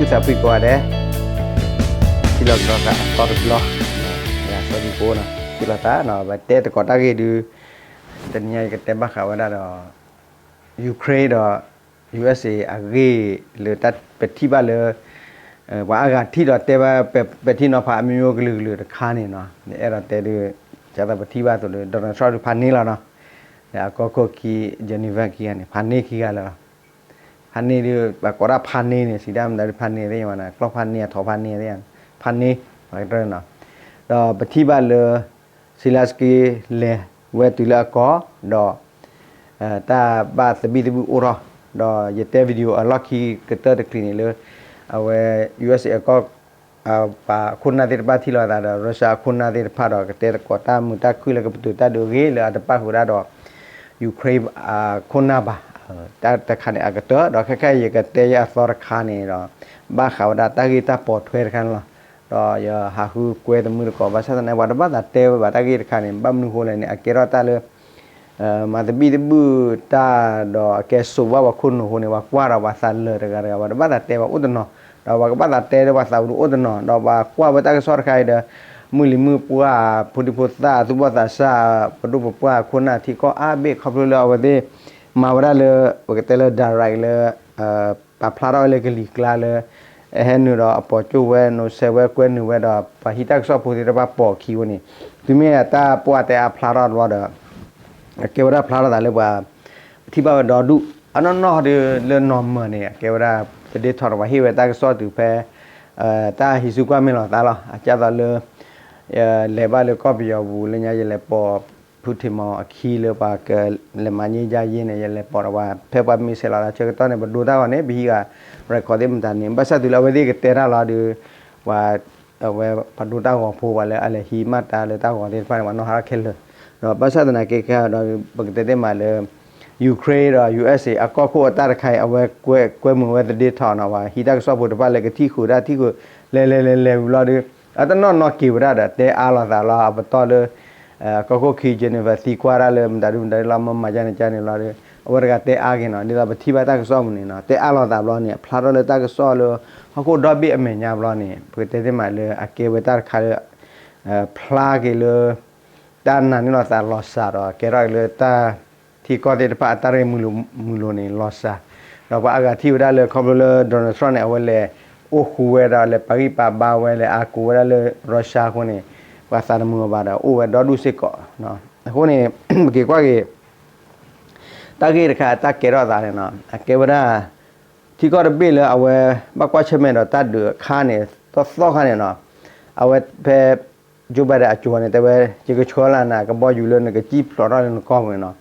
စၢဖှံကိးဂၤဒဲး, ထံၣ်လိာ်ကဒီးသးအသီတဘျီ, ယၤစီၤဒံကိနီၤ ထံၣ်လိာ်သးနီၤ ပတဲသကိးတၢ်ဂ့ၢ်ဒုး, တနံၤညါယကတဲဘၣ်ဃးဝဲဒၣ်ဒီး Ukraine ဒီး ယူအက်စ်အေ အဂ့ၢ်လၢတၢ်ပထံၣ်ဘၣ်လၢ ပှၤအါဂၤထံၣ်ဒီးတဲဘၣ် ပဲာ်ထံနီၤဖးအမျိုးမျိုးကလုာ်ကလုာ်တခါန့ၣ်နီၤ, ယအဲၣ်ဒိးတဲဒုး ဒ်သိးပထံၣ်ဘၣ်အသိးဒီး Donald Trump ဒုးဖးန့ၢ်လီၤနီၤ, ဒီးအကီၢ်ခိၣ်ခံ Joe Biden ခံဂၤန့ၣ် ဖးန့ၢ်ခံဂၤလၢာ်လီၤ. ဖးန့ၢ်ဒုး ပှၤကိးဒၣ်ဖးန့ၢ်န့ၣ် စံးဒၣ်မတၤဒုးဖးန့ၢ်သ့ၣ်ညါဘၣ်န့ၣ် ကျီၢ်ဖးန့ၢ် အထိးဖးန့ၢ်သ့ၣ်ညါ, ဖးန့ၢ် ပှၤကတၢၢ်နီၤ, ဒီးပထံၣ်ဘၣ်လၢ Zelenskyy လဲၤဝဲတုၤလၢအကီၢ် ဒီး တၢ်ဘၣ်သဘံၣ်သဘုၣ်အိၣ်ထီၣ်, ဒီးယတဲ video အလီၢ်ခံကတၢၢ်တချံးန့ၣ်လၢ အဝဲ ယူအက်စ်အေ အကီၢ် ပှၤခိၣ်နၢ်သ့ၣ်တဖၣ်ထံၣ်လိာ်သးဒီး Russia အခိၣ်နၢ်သ့ၣ်တဖၣ်ဒီး ကတဲသကိးတၢ်မုာ်တၢ်ခုၣ်လၢကပတုာ်တၢ်ဒုးအဂ့ၢ်လၢအတပၣ်ဃုာ်ဒၣ်ဒီး Ukraine အခိၣ်နၢ်ဘၣ်, တၢ်တခါန့ၣ်အကတၢၢ် ဒီးခဲခါအံၤယကတဲယအသီတခါန့ၣ်ဒီး ဘၣ်ဃးဝဲဒၣ်တၢ်ဂ့ၢ်တၢ်ပိာ်ထွဲတခါန့ၣ်လီၤ. ဒီးယဟးဃုကွဲသမုၢ်သကိး ဘၣ်ဆၣ်သနာ်က့ ပှၤတဘၣ်သးတဲဝဲဘၣ်တၢ်ဂ့ၢ်တခါန့ၣ် ဘၣ်မနုၤဃိလဲၣ်န့ၣ် အကဲထီၣ်တၢ်လၢ မၤသဘံၣ်သဘုၣ်တၢ်ဒီးအကဲစိာ်ဘၣ်ပှၤခိၣ်နူာ်အဃိန့ၣ် ပှၤကွၢ်ဒီးပှၤသးလၢာ်တဂၤတဂၤ ပှၤတဘၣ်သးတဲဘၣ်အိၣ်တနီၤ, ဒီးပှၤကဘၣ်သးတဲလၢပှၤသးပူၤဒုးအိၣ်တနီၤ ဒီးပှၤကွၢ်ဝဲတၢ်ကစီၣ်တခါအံၤဒီး မုၢ်လံၤမုၢ်ပှၢ် ဖိဒံဖိသၣ် သူၣ်ဘီၣ်သးစၢ် ပဒိၣ်ပပှၢ်ခိၣ်နၢ်ထံကီၢ်အါဘ့ၣ် ခီဖျိလၢအဝဲသ့ၣ် မၤဝဲဒၣ်လၢ ပကတဲလၢ direct လၢ ပာ်ဖျါထီၣ်ဝဲလၢကလံၤကျါလၢ အဟဲနုာ်ဒီးအပိာ်ကၠိၣ်ဝဲ နိးဆဲးဝဲကွဲနုာ်ဝဲဒီး ပှၤဟံးတၢ်ကစီၣ်ဖိသ့ၣ်တဖၣ်ပိာ်အခံဝဲန့ၣ် တုၤမ့ၢ်အတၢ်ပှၢ်တဲအါဖျါထီၣ်တဘျီဒီး အကဲဝဲဒၣ်ဖျါထီၣ်သးလၢပှၤ ပထံၣ်ဘၣ်ဝဲဒီဒူၣ် အနီၢ်နီၢ်ဒုးလၢနီၢ်မၢၤန့ၣ် အကဲဝဲဒၣ် ပဒ့ထီၣ်ဒီးပှၤဟ့ၣ်ဝဲတၢ်ကစီၣ်တုၤဖဲ တၢ်ဟံးစုကွၢ်မ့ၢ်လီၤသးလီၤ. အကၢ်သိးလၢ လဲၤဘၣ်လၢကီၢ်ပယီၤပူၤလၢညါ ယလဲၤပိာ် ဖုထံးမီၤအခံလၢပှၤကလဲၤမၤန့ၢ်ယါယ့န့ၣ် ယလဲၤပိာ်ဒီးပှၤ ဖဲပှၤမ့ၢ်ဆဲးလီၤသးဆၢကတီၢ်န့ၣ် ပဒိတၢ်ဂီၤန့ၣ် ပဟံးဂၤ record သ့ၣ်မတၤန့ၣ် ဘၣ်ဆၣ်တုၤလၢအဝဲသ့ၣ်ကတဲတၢ်လီၤဒီး ပှၤ အဝဲပှၤဒိတၢ်ဂီၤဖိ ပှၤလၢအလဲၤဟံးမၤတၢ်လၢတၢ်ဂီၤသ့ၣ်တဖၣ်န့ၣ် ပှၤနီၢ်ဟါထီၣ်ခဲလၢာ်, ဒီးဘၣ်ဆၣ်သနာ်က့ခဲဒီး ပကတဲသ့မးလၢ Ukraine ဒီး ယူအက်စ်အေ အကီၢ်ခိၣ်အတၢ်တခါအံၤ အဝဲကွဲမုာ်ဝဲသဒ့ထီၣ်နီၤ ပှၤဟံးတၢ်ကစီၣ်ဖိတဖၣ်လၢကထံၣ်ဃုာ်တၢ်ထံၣ်ဃုာ် လဲၤလဲၤလဲၤလဲၤဝံၤလီၤဒီး အတနီၢ်နီၢ်က့ၤဝဲဒၣ်ဒီး တဲအါလိာ်သးလီၤ အပတီၢ်လၢ ကီၢ်ခိၣ်ခံ Jennifer သံကွၢ်ဒၣ်လၢမတၤဒုမတၤဒုလီၤ မ့ၢ်မၤယါန့ၣ်ကါန့ၣ်လီၤဒီး အဝဲတဂၤတဲအါက့ၤနီၤ ဒ်သိးပထံၣ်ဘၣ်တၢ်ကစီၣ်မုၢ်န့ၣ်နီၤ တဲအါလိာ်သးဘျီန့ၣ် အဖျါထီၣ်လၢတၢ်ကစီၣ်လၢ ဟီၣ်ခိၣ်ဒီဘ့ၣ်အမဲာ်ညါဘျီန့ၣ် ပကတဲသ့မးလၢအကဲဝဲတၢ်တခါလၢ ဖျါက့ၤလၢ တၢ်နာ်န့ၢ်လိာ်သးလီၤစှၤဒီး ကဲထီၣ်က့ၤလၢတၢ်ထံကီၢ်သ့ၣ်တဖၣ်အတၢ်ရ့မုာ်လိာ်န့ၣ်လီၤစှၤ, ဒီးပှၤအါဂၤထံၣ်ဝဲဒၣ်လၢခီဖျိလၢ Donald Trump န့ၣ် အဝဲလဲၤအိၣ်ဃူဝဲဒီးလဲၤပာ်ဂံၢ်ပာ်ဘါဝဲ လဲၤအါကိးဝဲဒၣ်လၢ Russia အဃိန့ၣ် ပှၤသးတမုာ်ဘၣ်ဒီးအိၣ်ဝဲဒီဒူၣ်စ့ၢ်ကီး, အဃိန့ၣ် ပက့ၤကွၢ်က့ၤ တၢ်ဂ့ၢ်တခါအတၢ်ကဲထီၣ်သးန့ၣ်နီၤ အကဲဝဲဒၣ် ထံကီၢ်တဘ့ၣ်လၢအဝဲ ဘၣ်ကွၢ်ဆၢၣ်မဲာ်ဒီးတၢ်ဒုးအခါန့ၣ် သီသီခါန့ၣ်နီၤ အဝဲဖဲ Joe Biden အစိၤန့ၣ် တဲဝဲ ယကဆှၢလီၤနၤကဘီယူၤလၢနကစံၣ်ဖျိးထီၣ်လၢနကီၢ်ပူၤန့ၣ်နီၤ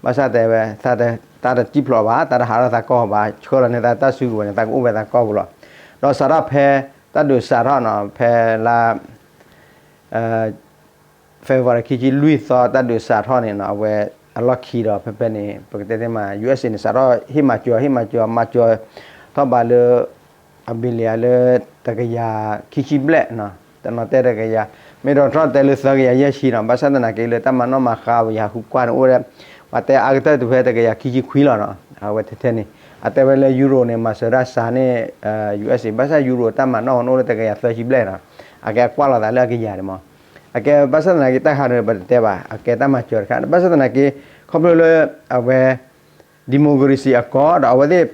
ဘၣ်ဆၣ်တဲဝဲ သးတစံၣ်ဖျိးဘၣ် သးတဟးထီၣ်သးကီၢ်ဘၣ် ဆှၢလီၤန့ၢ်သးတၢ်စုကဝဲၤန့ၣ် သးကအိၣ်ဝဲသးကီၢ်ပူၤလီၤ. ဒီးစးထီၣ်ဖဲ တၢ်ဒုးစးထီၣ်နီၤ ဖဲလါ February ခံဆံလွံၢ်သီ တၢ်ဒုးစးထီၣ်န့ၣ်နီၤ အဝဲအလီၢ်ခံဒီး ဖဲဖဲန့ၣ် ပကတဲသ့မး ယူအက်စ်အေ န့ၣ် စးထီၣ်ဟ့ၣ်မၤစၢၤ ဟ့ၣ်မၤစၢၤ မၤစၢၤထီၣ်ဘးလၢ အဘံလံဧါလၢ တကယၤခံဆံဘျဲၣ်နီၤ တနီၤတဲတကယၤ မ့ၢ်ဒီး Trump တဲလၢသၢကယၤယဲၢ်ဆံနီၤ ဘၣ်ဆၣ်သနာ်က့လၢတၢ်မၤနီၣ်မၤဃါဝဲ ယဟးဃုကွၢ်န့ၣ် အိၣ်ဝဲဒၣ် ပှၤတဲအါကတၢၢ်တုၤဖဲတကယၤခံဆံခွံလီၤနီၤ အဝဲထဲထဲန့ၣ် အတဲဝဲလၢ Euro န့ၣ် မၤစၢၤတၢ်စှၤန့ၢ် ယူအက်စ်အေ ဘၣ်ဆၣ် Euro တၢ်မၤနီၣ်ဝဲန့ၣ်အိၣ်လၢတကယၤသၢဆံဘျဲၣ်နီၤ အကဲအကွၢ်လိာ်သးလၢအကယၤန့ၣ်မး အကဲဘၣ်ဆၣ်သနာ်က့တၢ်ခါန့ၣ် ပတတဲဘၣ် အကဲတၢ်မၤစၢၤတခါ ဘၣ်ဆၣ်သနာ်က့ ခီဖျိလၢ အဝဲ democracy အကီၢ်ဒီးအဝဲသ့ၣ်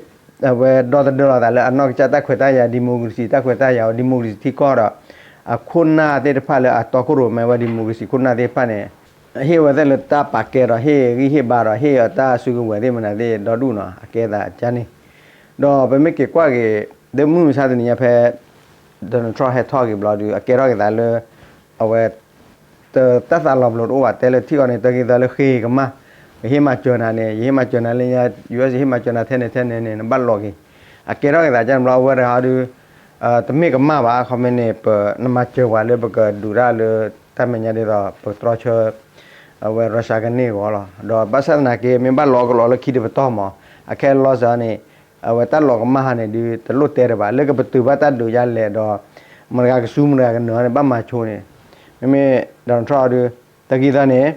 အဝဲဒီသဒၢလိာ်သးလၢအနီၢ်ကစၢ်တၢ်ခွဲးတၢ်ယာ် democracy တၢ်ခွဲးတၢ်ယာ် democracy ထံကီၢ်ဒီး အခိၣ်နၢ်သ့ၣ်တဖၣ်လၢအတီခိၣ်ရိၣ်မဲဝဲ democracy ခိၣ်နၢ်သ့ၣ်တဖၣ်န့ၣ် ဟ့ၣ်ဝဲသ့ၣ်လၢတၢ်ပာ်ကဲဒီး ဟ့ၣ်ဂံၢ်ဟ့ၣ်ဘါဒီးဟ့ၣ်အတၢ်စုကဝဲၤသ့ၣ်မနုၤသ့ၣ်ဒီဒူၣ်နီၤ အကဲသးကန့ၣ် ဒီးပမ့ၢ်က့ၤကွၢ်က့ၤ ဒီးမုၢ်မဆါတနံၤညါဖဲ Donald Trump ဟဲထီၣ်က့ၤဘျီဒီး အကဲထီၣ်က့ၤသးလၢ အဝဲ တၢ်သးလီၤပလိာ်တအိၣ်ဘၣ် တဲလၢထံၣ်အီၤန့ၣ် တၢ်ဂ့ၢ်သးလၢဃ့ကမၣ် ကဟ့ၣ်မၤစၢၤနၤန့ၣ် ယဟ့ၣ်မၤစၢၤနၤလၢညါ ယူအက်စ် ဟ့ၣ်မၤစၢၤနၤထဲန့ၣ်ထဲန့ၣ်န့ၣ် နဘၣ်လိးက့ၤ အကဲထီၣ်က့ၤသးကန့ၣ်ဘျီ အဝဲတဂၤဒီး တမ့ၢ်ကမၣ်ဘၣ် အခီပညီန့ၣ် ပနမၤစၢၤပှၤလၢပကဒုးတၢ်လၢတၢ်မဲာ်ညါဒ်သိး ပကတြီဆၢ အဝဲ Russia ကန့ၢ်အဂီၢ်လီၤ. ဒီးဘၣ်ဆၣ်သနာ်က့ မ့ၢ်ဘၣ်လီၤကလီလၢခံတပတီၢ်မး အခဲလီၤစၢ်န့ၣ် အဝဲတၢ်လီၤကမၣ်ဟါန့ၣ်ဒုး တလိၣ်တဲတဘၣ် လၢကပတုာ်ဘၣ်တၢ်ဒုးယါလဲၣ်ဒီး မတၤဂၤကစူၢ်မတၤဂၤကနၢၤန့ၣ် ဘၣ်မၤဆိန့ၣ် မ့မ့ၢ် Donald Trump ဒုး တၢ်ဂ့ၢ်သီန့ၣ်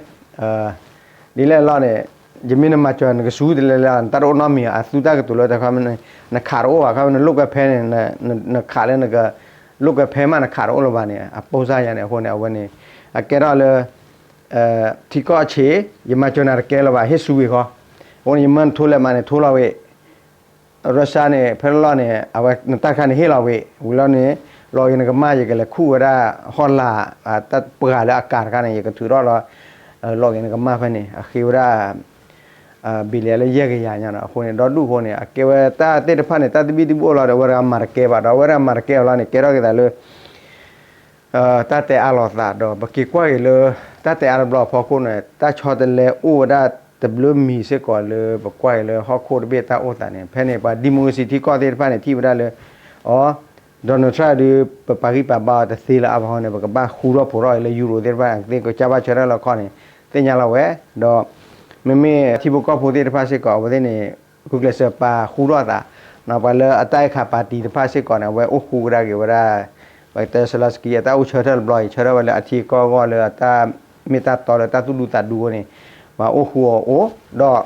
ဒ်လဲၣ်လီၤန့ၣ် ယမ့ၢ်နမၤစၢၤ နကစူတလဲၤလဲၤ နတၢ်တအိၣ်နီတမံၤ အသူတၢ်ကတိၤလၢတခါ နခးတအိၣ်ဘၣ် ခါ နလိာ်ကွဲဖဲန့ၣ် နခးလၢနက လိာ်ကွဲဖဲမး နခးတအိၣ်လၢၤဘၣ်န့ၣ် အပိၢ်စၢ်ယၤန့ၣ် အဃိန့ၣ် အဝဲန့ၣ် အကဲထီၣ်လၢ ထံကီၢ်ဆံး ယမၤစၢၤနၤတကဲလၢၤဘၣ် ဟ့ၣ်ဆူဝံၤဃီ အဃိန့ၣ် ယမၢနထိလဲၤမးန့ၣ် ထိလီၤဝံၤ Russia န့ၣ် ဖဲလီၢ်န့ၣ် အဝဲနတၢ်တခါန့ၣ်ဟ့ၣ်လီၤဝံၤ ဝံၤလီၤန့ၣ် လီၤဂ့ၤနကမၢ် ယကလဲၤခူၣ်ဝဲဒၣ် ဟီၣ်လာ် တၢ်ပှၤလၢအကၤတခါန့ၣ် ယကထုးထီၣ်လီၤ လီၤဂ့ၤနကမၢ်ဖဲန့ၣ် အဃ့ဝဲဒၣ် billion လၢယဲၢ်ကယၤညါနီၤ အဃိန့ၣ် ဒီဒူၣ်အဃိန့ၣ် အကဲဝဲတၢ်သ့ၣ်တဖၣ်န့ၣ် တၢ်သဘံၣ်သဘုၣ်အိၣ်လီၤဒီး အဝဲတဂၤမၤတကဲဘၣ်ဒီး အဝဲတဂၤမၤတကဲအီၤလီၤန့ၣ် ကဲထီၣ်က့ၤသးလၢ တၢ်တဲအါလိာ်သးဒီး ပက့ၤကွၢ်က့ၤလၢ တၢ်တဲအါတဘျီအဖီခိၣ်န့ၣ် တၢ်ဆီတလဲအိၣ်ဝဲဒၣ်တဘျုးမံၤစ့ၢ်ကီးလၢ ပကွၢ်က့ၤလၢဟီၣ်ခိၣ်တဘ့ၣ်တၢ်အိၣ်သးန့ၣ် ဖဲန့ၣ် ပှၤ democracy ထံကီၢ်သ့ၣ်တဖၣ်န့ၣ် ထံၣ်ဝဲဒၣ်လၢ အီ Donald Trump ဒုး ပပာ်ဂံၢ်ပာ်ဘါအီၤတသ့လၢၤအါဘၣ်ဃိန့ၣ် ပကဘၣ်ဃူထီၣ်ဖိးထီၣ်အီၤလၢ Europe သ့ၣ်တဖၣ် ကသ့ၣ်ကစၢ်ဘၣ်ဆၢထၢၣ်လၢခီန့ၣ် သ့ၣ်ညါလီၤဝဲ ဒီး မ့မ့ၢ်ထံဖိကီၢ်ဖိသ့ၣ်တဖၣ်စ့ၢ်ကီး အဝဲသ့ၣ်န့ၣ် ဂုာ်ကျဲးစၢးပာ်ဃူထီၣ်အသး ပှၤလၢအတၢ်အဲၣ်ခါပၣ်တံၤတဖၣ်စ့ၢ်ကီးန့ၣ် အဝဲအိၣ်ဃူကဒါက့ၤဝဲဒၣ် ပှၤတဲ Zelensky အတၢ်အိၣ်ဆၢထၢၣ်တဘျီအံၤ ဆၢထၢၣ်ဝဲလၢအထံအကီၢ်အဂီၢ်လၢအတၢ်မ့ၢ်တၢ်တီလၢတၢ်သူၣ်ဒူသးဒူအဃိန့ၣ် ပှၤအိၣ်ဃူအီၤအိၣ် ဒီး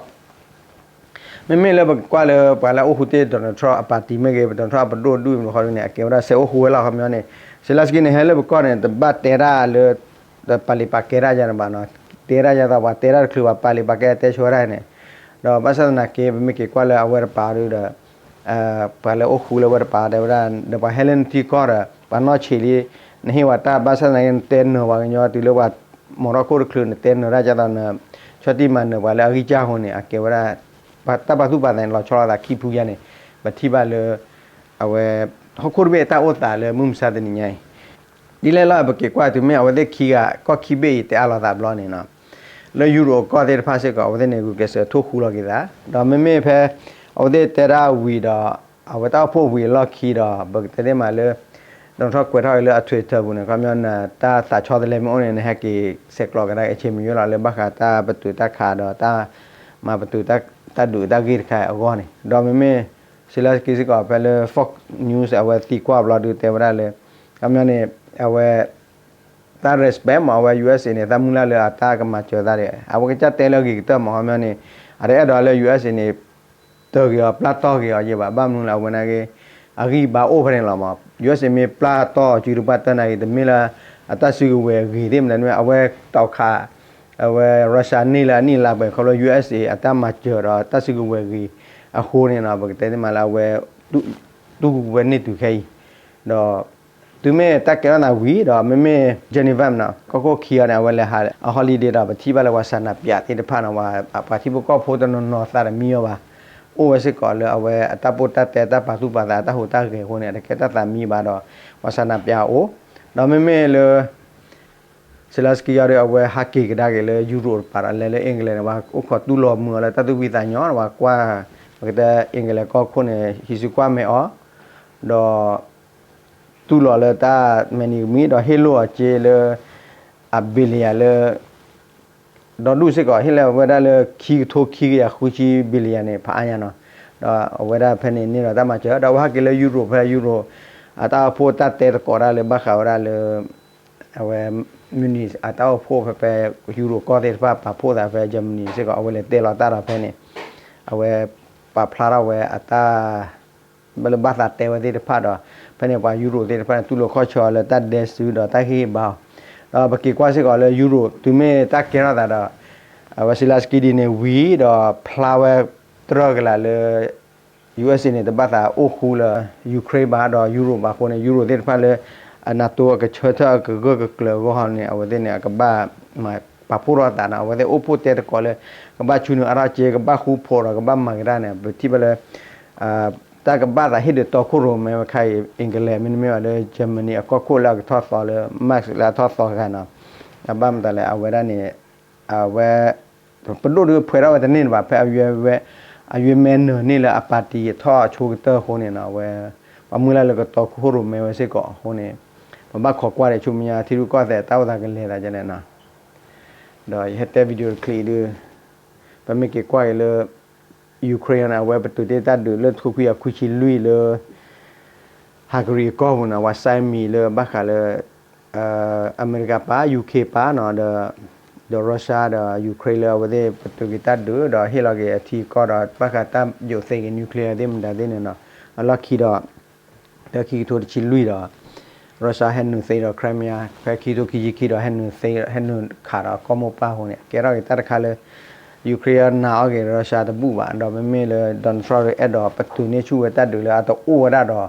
မ့မ့ၢ်လၢပကကွၢ်လၢပှၤလၢအအိၣ်ဃူသ့ၣ် Donald Trump အပၣ်တံၤမ့ၢ်ဂ့ၤ Donald Trump အပဒိၣ်ဒူၣ်မ့ၢ်ဂ့ၤန့ၣ် အကဲဝဲဒၣ်စဲးအိၣ်ဃူဝဲလီၤ ခီပညီန့ၣ် Zelensky န့ၣ် ဟဲလၢပကီၢ်န့ၣ် တဘၣ်တဲတၢ်လၢ ပာ်လံာ်ပာ်ကဲတၢ်ယၤန့ၣ်ဘၣ်နီၤ တဲတၢ်ယၤသးပှၤတဲတၢ်တချုးဘၣ် ပာ်လံာ်ပာ်ကဲတဲဆိဝဲဒၣ်န့ၣ် ဒီးဘၣ်ဆၣ်သနာ်က့ ပမ့ၢ်က့ၤကွၢ်လၢအဝဲတပၤဒုဒီး ပှၤလၢအိၣ်ဃူလၢအဝဲတပၤတဲဝဲဒၣ် ဒီးပှၤဟဲလၢနထံကီၢ်ဒီး ပှၤနီၢ်ဆံးလံ နဟ့ၣ်ဝဲတၢ်ဘၣ်ဆၣ်သနာ်က့ နတဲနၢၤပှၤကညီတုၤလၢပှၤ မိၤထီၣ်ခိၣ်တချုး နတဲနၢၤတၢ်ကသီး နဆီၣ်တံၢ်မၤနၢၤပှၤလၢအဂံၢ်စၢ်အဃိန့ၣ် အကဲဝဲဒၣ် တၢ်ပာ်သူၣ်ပာ်သးန့ၣ် လီၤဆီလိာ်သးခံဖုယါန့ၣ် ပထံၣ်ဘၣ်လၢ အဝဲ ဟီၣ်ခိၣ်တဘ့ၣ်တၢ်အိၣ်သးလၢမုၢ်မဆါတနံၤညါအံၤ ဒ်လဲၣ်လီၤ ပက့ၤကွၢ်တုၤမ့ၢ်အဝဲသ့ၣ်ခံဂၤ ကီၢ်ခံဘ့ၣ်အံၤတဲအါလိာ်သးဘျီန့ၣ်နီၤ လၢ Europe အကီၢ်သ့ၣ်တဖၣ်စ့ၢ်ကီး အဝဲသ့ၣ်န့ၣ် ဂုာ်ကျဲးစၢးထိၣ်ဃူလီၤက့ၤသး ဒီးမ့မ့ၢ်ဖဲ အဝဲသ့ၣ်တဲဒၣ်ဝံၤဒီး အဝဲတၢ်အိၣ်ဖှိၣ်ဝံၤအလီၢ်ခံဒီး ပကတဲသ့မးလၢ Donald Trump ကွဲးထီၣ်က့ၤလၢအ Twitter ပူၤန့ၣ် ခီပညီန့ၣ် တၢ်သးဆီတလဲမ့ၢ်အိၣ်န့ၣ် နဟဲက့ၤဆဲးကျိးကဒါက့ၤ အဆ့မယွဲလီၤ လၢဘၣ်ဃးတၢ်ပတုာ်တၢ်ခးဒီးတၢ် မၤပတုာ်တၢ်ဒုးတၢ်ဂ့ၢ်တခါအဂီၢ်န့ၣ် ဒီးမ့မ့ၢ် Zelensky စ့ၢ်ကီးဖဲလၢ Fox News အဝဲသံကွၢ်ဘျီဒုးတဲဝဲဒၣ်လၢ ခီပညီန့ၣ် အဝဲ တၢ် respect မ့ၢ်အဝဲ USA န့ၣ် တၢ်မုၢ်လၢ်လၢအတၢ်ကမၤစၢၤသးဒီး အဝဲကစၢ်တဲလၢအဂ့ၤကတၢၢ်မ့ၢ် ခီပညီန့ၣ် အတအဲၣ်ဒိးလၢ USA န့ၣ် တၢၢ်က့ၤအီၤ ပျၢ်တီၢ်က့ၤအီၤယဲဘၣ် ဘၣ်မနုၤလၢအဝဲနာ်က့ အဂံၢ်ဘါအိၣ်ဖဲန့ၣ်လီၤမ့ၢ် USA မ့ၢ်ပျၢ်တီၢ်စုတပှၢ်တၢၢ်နာ်က့ တမ့ၢ်လၢ အတၢ်စုကဝဲၤဂ့ၤသ့ၣ်မတၤန့ၣ် အဝဲတီခး အဝဲ Russia န့ၢ်လၢအနံၣ်လါပှဲၤခီဖျိ USA အတၢ်မၤစၢၤဒီးတၢ်စုကဝဲၤဂ့ၤအဃိန့ၣ်နီၤ ပကတဲသ့မးလၢအဝဲ တူၢ်ကဝဲန့ၢ်တုၤခဲအံၤ ဒီး တုၤမ့ၢ်တၢ်ကဲထီၣ်သးဝံၤဒီး မ့မ့ၢ် Geneva နီၤ ကီၢ်ခိၣ်ခံဂၤန့ၣ် အဝဲလဲၤဟးအ holiday ဒီး ပထံၣ်ဘၣ်လၢပှၤဆန္ဒပြသ့ၣ်တဖၣ်နီၤ ပှၤထံဖိကီၢ်ဖိတနီၤနီၤသးတမံအီၤဘၣ် အိၣ်ဝဲစ့ၢ်ကီးလၢအဝဲအတၢ်ပိၢ်တၢ်တဲတၢ်ပာ်သူၣ်ပာ်သးတၢ်ဟူးတၢ်ဂဲၤအဃိန့ၣ် အတကဲတၢ်သးမံဘၣ်ဒီး ပှၤဆန္ဒပြအအိၣ် ဒီးမ့မ့ၢ်လၢ Zelensky အံၤဒီး အဝဲဟးက့ၤကဒါက့ၤလၢ Europe တပၤဒီး လဲၤလၢ England န့ၣ် ပှၤအိၣ်ခိးတူၢ်လိာ်မုာ်အီၤလၢတၢ်သူၣ်ဖှံသးညီဒီး ပှၤကွၢ် ပကတဲ England ကီၢ်ခိၣ်န့ၣ် ဟံးစုကွၢ်မဲာ်အီၤ ဒီး တူၢ်လိာ်လၢတၢ်မဲာ်နံၤကမှံ ဒီးဟ့ၣ်လိာ်အီၤစ့လၢ အ billion လၢ ဒီဒူၣ်စ့ၢ်ကီး ဟ့ၣ်လီၤဝဲဒၣ်လၢ ခံကထိခံကယၤဃုဆံ billion န့ၣ် ဖးအါညါနီၤ ဒီးအဝဲဒၣ်ဖဲန့ၣ်န့ၢ်ဒီးတၢ်မၤစၢၤ ဒီးအဝဲဟဲက့ၤလၢ Europe ဖဲ Europe အတၢ်အိၣ်ဖှိၣ်တၢ်တဲသကိးတၢ်လၢဘၣ်ဃးဝဲဒၣ်လၢ အဝဲ Munich အတၢ်အိၣ်ဖှိၣ်ဖဲဖဲ Europe ကီၢ်သ့ၣ်တဖၣ်ပာ်ဖှိၣ်သးဖဲ Germany စ့ၢ်ကီး အဝဲလဲၤတဲလီၤတၢ်ဒီးဖဲန့ၣ် အဝဲ ပာ်ဖျါထီၣ်ဝဲအတၢ် လၢဘၣ်သးတဲဝဲသ့ၣ်တဖၣ်ဒီး ဖဲန့ၣ်ပှၤ Europe သ့ၣ်တဖၣ်န့ၣ် တူၢ်လိာ်ခီၣ်ဆၢအီၤလၢတၢ်ဒဲစုဒီးတၢ်ဟ့ၣ်ဂံၢ်ဘါအီၤ ဒီးပက့ၤကွၢ်စ့ၢ်ကီးလၢ Europe တုၤမ့ၢ်တၢ်ကဲထီၣ်သးဒီး အဝဲ Zelensky ဒ်န့ၣ်ဝံၤဒီးဖျါဝဲတြၢၢ်ကလာ်လၢ USA န့ၣ် တဘၣ်သးအိၣ်ဃူလၢ Ukraine ဘၣ်ဒီး Europe ဘၣ်အဃိန့ၣ် Europe သ့ၣ်တဖၣ်လၢ NATO အကဆၢထၢၣ်အကဂၢၢ်ကကျၢၤအဂီၢ်န့ၣ် အဝဲသ့ၣ်န့ၣ် အကဘၣ်မၤပာ်ဖှိၣ်ထီၣ်သးန့ၣ် အဝဲသ့ၣ်အိၣ်ဖှိၣ်တဲသကိးလၢ ကဘၣ်ဆူနုာ်အါထီၣ်က့ ကဘၣ်ဃူဖိးဒီးကဘၣ်မၤကဒါန့ၣ် ပထံၣ်ဘၣ်လၢ တၢ်ကဘၣ်သးဟ့ၣ်ဒုးတီခိၣ်ရိၣ်မဲဝဲခါအံၤ England မ့တမ့ၢ်ဘၣ်လၢ Germany အကီၢ်ခိၣ်လၢအကထီၣ်သီလၢ Merz လၢအထီၣ်သီဂၤန့ၣ် အဘၣ်မတၤလဲၣ် အဝဲဒၣ်န့ၣ် အဝဲ ပဒိၣ်ဒုးဖှဲးထီၣ်ဝဲတန့ၢ်ဘၣ် ဖဲအဝဲ အယွ့မဲနၢၤန့ၢ်လၢအ party အထီၣ်အဆိကတၢၢ်အဃိန့ၣ်နီၤ အဝဲ ပှၤမုၢ်လၢ်လၢကတီခိၣ်ရိၣ်မဲဝဲစ့ၢ်ကီးအဃိန့ၣ် ပဘၣ်ခိးကွၢ်ဒီးဆူမဲာ်ညါ ထံရူၢ်ကီၢ်သဲးတၢ်အိၣ်သးကလဲၤသးဒ်လဲၣ်နီၤ ဒီးယဟဲတဲ video တချံးဒုး ပမ့ၢ်က့ၤကွၢ်က့ၤလၢ Ukraine န့ၣ် အဝဲပတုာ်တ့ၢ်တၢ်ဒုးလၢတခွံခွံအခွံဆံလွံၢ်လၢ Hungary အကီၢ်ပူၤန့ၣ် ပှၤ sign မံၤလၢဘၣ်ဃးလၢ အမဲရကၤပာ် UK ပာ်နီၤ ဒီး ဒီး Russia ဒီး Ukraine လၢအဝဲသ့ၣ်ပတုာ်က့ၤတၢ်ဒုး ဒီးဟ့ၣ်လီၤက့ၤအထံအကီၢ်ဒီး ဘၣ်ဃးတၢ်ယိးသ့က့ၤ nuclear သ့ၣ်မတၤသ့ၣ်န့ၣ်နီၤ, အလီၢ်ခံဒီး ဖဲခံကထိတဆံလွံၢ်ဒီး Russia ဟဲနုာ်သ့ဒီး Crimea, ဖဲခံကထိခံဆံခံဒီး ဟဲနုာ်သ့ ဟဲနုာ်ခးဒီးကီၢ်မိၢ်ပၢ်အဃိန့ၣ် ကဲထီၣ်က့ၤတၢ်တခါလၢ Ukraine နာ်အီၤက့ၤ Russia တဘူၣ်ဘၣ်, ဒီးမ့မ့ၢ်လၢ Donald Trump အဲၣ်ဒိးပတုာ်န့ၢ်ဆူၣ်ဝဲတၢ်ဒုးလၢအတအိၣ်ဝဲဒၣ်ဒီး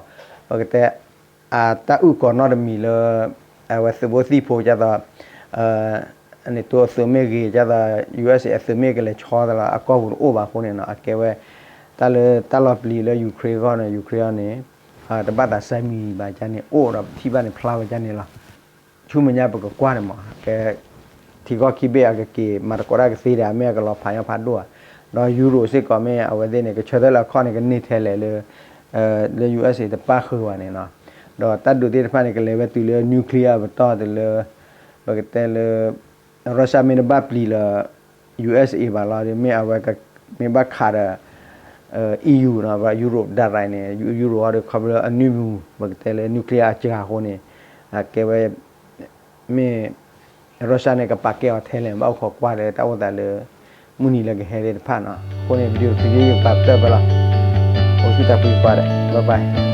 ပကတဲ အတၢ်အုၣ်ကီၤနီတမံၤလၢ အဝဲသုးဖိသံၣ်ဖိ ဒ်သိး NATO အသုးမ့ၢ်ဂ့ၤ ဒ်သိး USA အသုးမ့ၢ်ကလဲၤဆီသးလီၤ အကီၢ်ပူၤတအိၣ်ဘၣ်အဃိန့ၣ်နီၤ, အကဲဝဲ တၢ်လၢတၢ်လီၤပျံၤလၢ Ukraine အဂီၢ်န့ၣ် Ukraine အဂီၢ်န့ၣ် တဘၣ်သးစဲမံၤဘၣ်ကန့ၣ် အိၣ်ဒီးပထံၣ်ဘၣ်န့ၣ်ဖျါဝဲကန့ၣ်လီၤ. ဆူမဲာ်ညါပကကွၢ်န့ၣ်မး ကဲ ထံကီၢ်ခံဘ့ၣ်အကက့ၤမၤသကိးတၢ်ကသ့ဒီး မ့ၢ်အကလီၤဖးညီဖးဒိၣ်ဧါ, ဒီး Europe စ့ၢ်ကီးမ့ၢ် အဝဲသ့ၣ်န့ၣ် ကဆၢထၢၣ်လၢအခီၣ်န့ၣ် ကန့ၢ်ထဲလဲၣ်လၢ လၢ USA တပၣ်ဃုာ်ဘၣ်န့ၣ်နီၤ, ဒီးတၢ်ဒုးသ့ၣ်တဖၣ်န့ၣ် ကလဲၤဝဲတုၤလၢ nuclear အပတီၢ်တုၤလၢ ပကတဲလၢ Russia မ့ၢ်တဘၣ်ပျံၤလၢ USA ဘၣ်လီၤဒီး မ့ၢ်အဝဲ မ့ၢ်ဘၣ်ခးဒီး EU နီၤ Europe ဒၣ်ရၢ်န့ၣ် Europe အီၤဒီး ခီဖျိလၢအနွံမူ ပကတဲလၢ nuclear အစှၤအဃိန့ၣ် အကဲဝဲ မ့ၢ် Russia န့ၣ် ကပာ်ကဲအီၤထဲလဲၣ် ဘၣ်အိၣ်ခိးကွၢ်လၢတၢ်အိၣ်သးလၢ မုၢ်နံၤလၢကဟဲသ့ၣ်တဖၣ်နီၤ, အဃိန့ၣ် video တယုၢ်ယပာ်ပတၢၢ်ဖဲလီၤ, အိၣ်ဆူၣ်တၢ်ဖှံကွၢ်ဒီး bye bye.